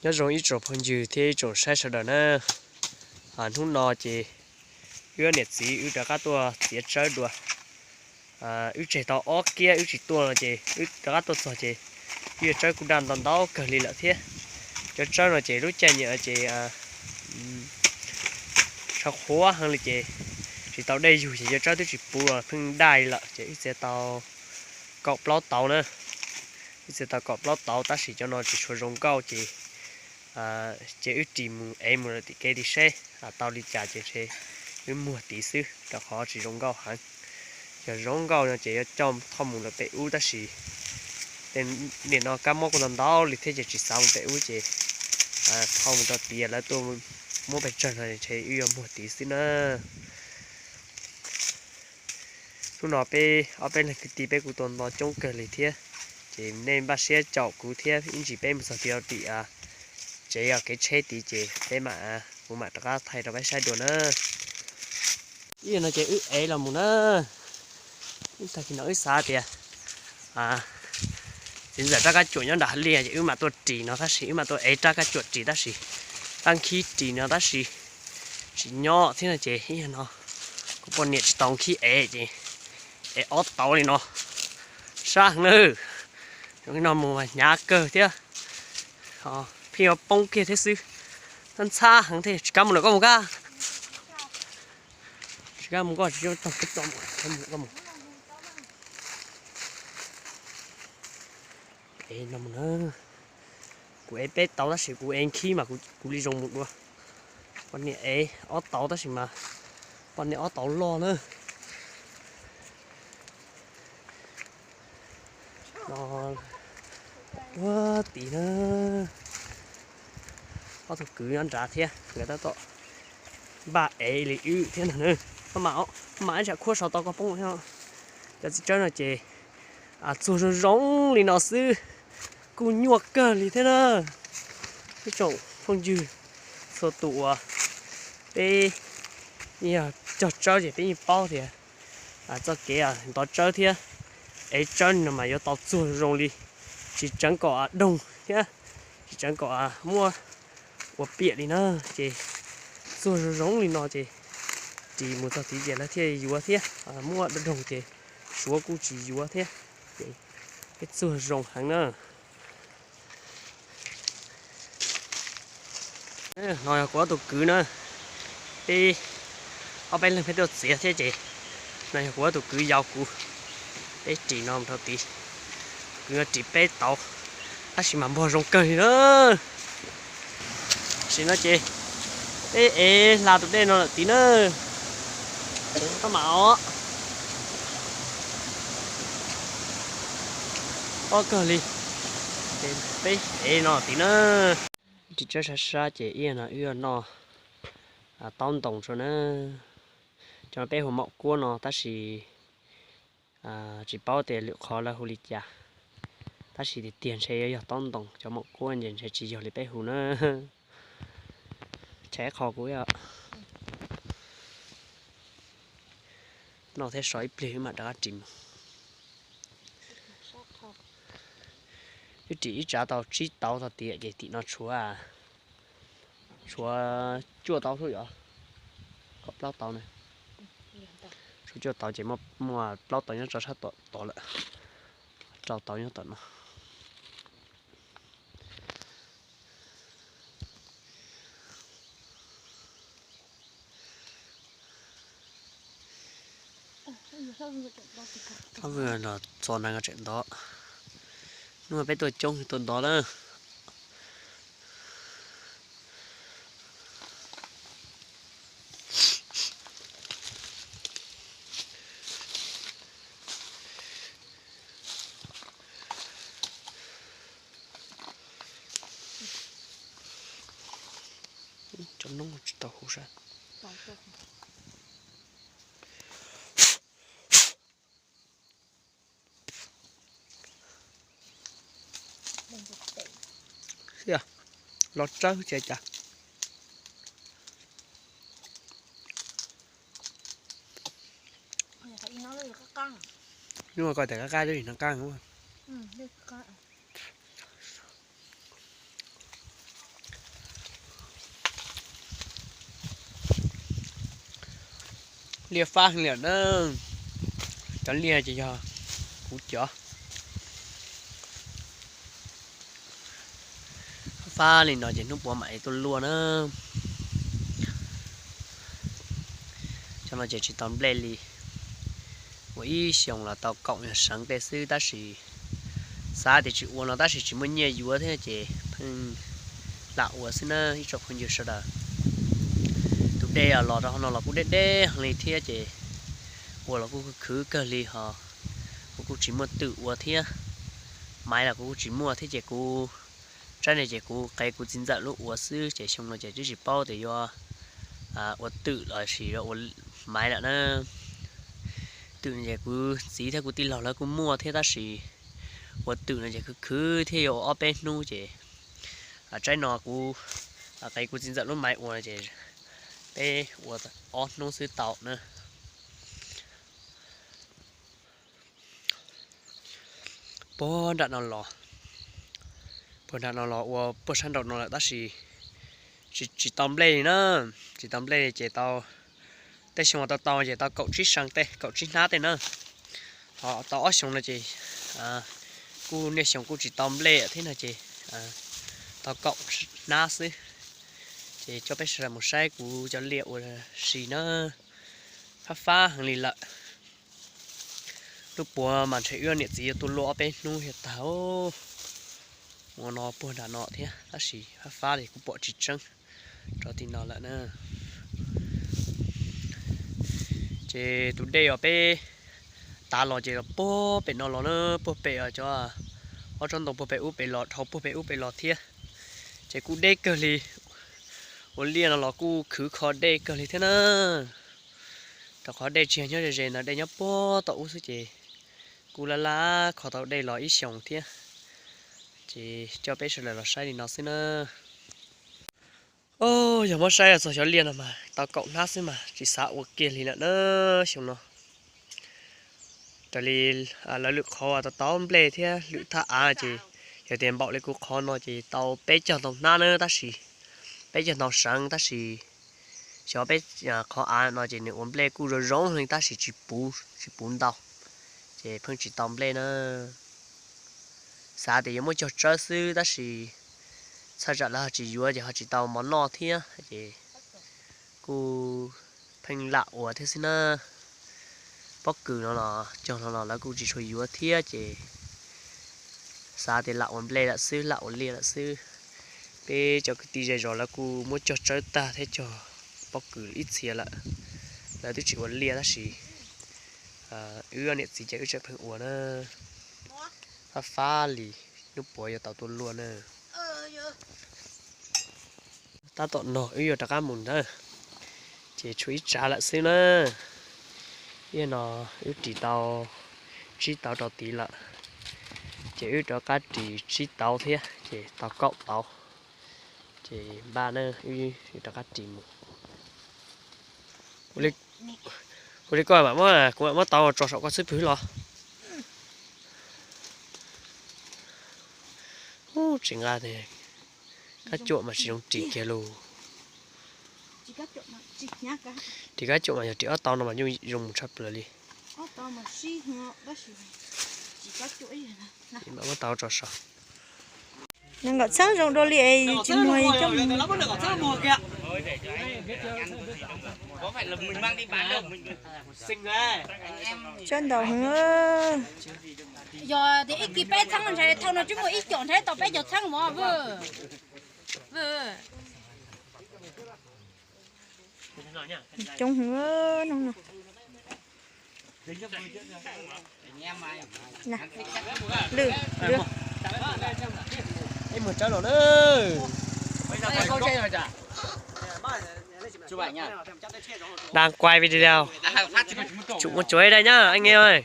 Nyob zoo ib tsoom phooj ywg thiab ib tsoom saib sawv daws na. Hnub no ces wb niam txiv wb rov qab tuaj txiav tsawb dua. Wb tseg tau ob kiab wb tsis tuaj no ces wb rov qab tuaj txog ces wb yuav tsawb kuj daj ntau ntau kawg li lawm thiab. Cov tsawb no ces lub caij nyiam ces tshav qhuav heev li ces tsis tau dej yug ces cov tsawb twb tsis puv los pheej daj li lawm ces wb txiav tau kaum plaub tauv na. Wb txiav tau kaum plaub tauv tab sis cov no tsis tshua zoo nkauj ces ces wb ris mus ev mus lawm tim kev tim seb tau li cas ces ntshe wb muag tid xwb rau qhov tsis zoo nkauj heev. Yog zoo nkauj no ces yuav coj thauj mus lawm pem ub tab sis tej niam no kab mob kuj ntau ntau li thiab ces tsis xav mus pem ub ces thauj mus rau tid lawv tuaj muab pes tsawg no ntshe wb yuav muag tid xwb na. Hnub no peb ob peb leeg kwv tij peb kuj tuaj nto coob kawg li thiab ces nej npaj siab caum kuv thiab ib ntsis peb mus txog tid rau tim tsev kev tsheb tid ces peb mam, kuv mam rov qab thaij rau peb saib dua na. Ib yam no ces wb ev los mus na. Tag kis no wb xav tias txiv ntxawm rab kab cuam nyob nram hav liaj ces wb mam tuaj ris no tab sis wb mam tuaj ev rab kab cuam ris tab sis rab nkhib ris no tab sis tsis nyob thiab no ces ib yam no kuv poj niam tsis tau nkhib ev ces ev ob tauv li no sab heev na. Zoo li no mus mas hnyav kawg thiab pheej yuav poob kiag thiab xwb. Ntxhab heev thiab tsis kam mus lawm koj mus kab. Tsis kam mus koj tsis tau koj mus. Ev no mus na. Kuv ev peb tauv tab sis kuv ev nkhib mas kuv li zoo mus dua. Poj niam ev ob tauv tab sis mas poj niam ob tauv loj na. No, ua tid na. Ob tug kwv nyob nrad thiab nkawd tab tom npaj ev li wb thiab no na. Mam ib tsam khuab saud tau koj poob thiab. Cov txiv tsawb no ces txuag zoo zoo li no xwb kuj nyuaj kawg li thiab na. Ib tsoom phooj ywg txhua tus uas peb yog cog tsawb ces peb yeej paub tias txoj kev ntov tsawb thiab ev tsawb no mas yuav tau txuag zoo li, tsis tseev kom doog thiab tsis tseev kom muab ua piam li na. Ces txuag zoo zoo li no ces ris mus txog tid ces lawv thiaj yuav thiab, muab doog doog ces suav kuj tsis yuav thiab. Ces peb txuag zoo heev na. No yog kuv ob tug kwv na, peb ob peb leeg peb tuaj txiav thiab ces no yog kuv ob tug kwv yau kuv, peb ris no mus rau tid. Kwv no ris peb tauv, tab sis mas npog zoo kawg li na. Tam sim no ces peb ev hla tus dej no lawm tid na. Koj mam os. Pob kawg li. Ces peb ev no tid na. Ris tsawb sab sab ces ib yam no wb noj taub ntoos tso na. Cov no peb hu maum kuab no tab sis tsis paub tias lwm qhov lawv hu li cas. Tab sis tiag tiag ntshe yuav yog taub ntoos, cov maum kuab ces ntshe tsis yog li peb hu na. Tshaib qhov kuv noj thiab so ib pliag wb mam rov qab ris mus. Wb ris ib tsav tau tsib tauv tog tiam ces tim no tshuav, tshuav cuaj tauv xwb yom. Kaum plaub tauv na. Tshuav cuaj tauv ces muaj plaub tauv nyob rau sab tom tod lawm. Rau tauv nyob tom no. Ob vwj los txo neeg tseem ntov. Hnub no peb tuaj coob tuaj ntov lawm. Cov noob tsis tau huv sab. Los tsawb tsis cas. Hnub no koj tias qab qab, dej no qab. Liaj fab heev li na. Cov liaj ces yog kuv cov. Fab li no ces hnub puav mam li tuaj luaj na. Cov no ces tsis tau nplej li. Ua ib xyoos los tau kaum yog seev tej xwb tab sis xav tias tsis ua no tab sis tsis muaj nyiaj yuav thiab ces pheej lam ua xwb na ib tsoom phooj ywg sawv daws. Tus dej los rau hauv no los kuj deb deb heev li thiab ces ua los kuj khwv khwv kawg li ho kuv kuj tsis muaj twm ua thiab. Maiv los kuv kuj tsis muaj thiab ces kuv tsaib no ces kuv qev kuv txiv ntxawm lub ua xwb ces xyoo no ces twb tsis paub tias yuav ua twm los sis yuav ua maiv lawm na. Twm no ces kuv txiv thiab kuv tij laug lawv kuj muaj thiab tab sis ua twm no ces khwv khwv thiab yuav ua ob peb hnub ces tsaib no kuv qev kuv txiv ntxawm lub maiv ua no ces peb ua ob hnub xwb tau na. Puag nram no los, puag nram no los ua puag sab nraum no lawm tab sis tsis tau nplej li na. Tsis tau nplej li ces tau, tej xyoo tau tau ces tau kaum tsib seev tej, kaum tsib hnab tej na. Ho tau ob xyoos no ces kuj niaj xyoo kuj tsis tau nplej thiab no ces tau kaum hnab xwb. Ces coj peb sawv daws mus saib kuv cov liaj ua si na. Fab fab heev li lawm. Hnub puav mas ntshe wb niam txiv yuav tuaj luaj ob peb hnub thiaj tag. Ua no puag nram no thiab tab sis fab fab li kuv pom tsis tseeb rau tim no lawm na. Ces tus dej os peb tav los ces los puag pem no los na, puag pem os cov, ob tsob ntoo puag pem ub pem los, dhau puag pem ub pem los thiab. Ces kuj deb kawg li, ua liaj no los kuj khwv kho dej kawg li thiab na. Rau qhov dej tsis yog nyob ze ze ntawd, dej nyob puag tom ub xwb ces kuj laj laj kho tau dej los ib xyoos thiab. Ces coj peb sawv daws los saib li no xwb na. Yog muab saib txog xyov liaj no mas tau kaum hnab xwb mas tsis xav ua kiag li lawm na xyoo no. Raws li lawv lwm qhov tau tau nplej thiab lwm thaj av ces yog tias npaum li kuv qhov no ces tau peb caug ntau hnab na tab sis, peb caug ntau seev tab sis xyov peb qhov av no ces nws ua nplej kuj zoo zoo li tab sis tsis puv, tsis puv ntau, ces pheej tsis tau nplej na. Xav tias yuav muab cog tsawb xwb tab sis txhawj tsam lawv ho tsis yuav ces ho tsis tau mov noj thiab ces kuj pheej lam ua thiab xwb na. Pob kws no los cog no los lawv kuj tsis tshua yuav thiab ces xav tias lam ua nplej lawm xwb, lam ua liaj lawm xwb. Peb cov kwv tij zej zos lawv kuj muab cog tsawb tag thiab cog pob kws ib txhia lawm, lawv twb tsis ua liaj tab sis wb niam txiv ces wb tseem pheej ua na. Fab fab li, hnub puav yuav tau tuaj luaj na. Tab tom no wb yuav rov qab mus ntawd, ces tshuav ib tsav lawm xwb na. Ib no wb ris tau tsib tauv rau tid lawm, ces wb rov qab ris tsib tauv thiab ces tau kaum tauv, ces npaj na wb rov qab ris mus. Ua li koj mam muab, kuv mam muab tauv tso saum koj xwb pwg los. Ub, tsis nqa, kab cuam mas tsis zoo ris kiag lus. Ris kab cuam mas yog ris ob tauv no mas yeej zoo mus tshaj plaws li. Mam muab tauv tso saum. Nees nkaum txheeb zoo dua li es yus tsis muag coj mus. Tsob ntau heev. Yog tias ib kis peb txheeb ntshai thauj no tsis muaj ib com ntshai tau peb caug txheeb mov. Coob heev no. Lwm, lwm. Đang quay video. Chủ một chuối đây nhá anh em ơi.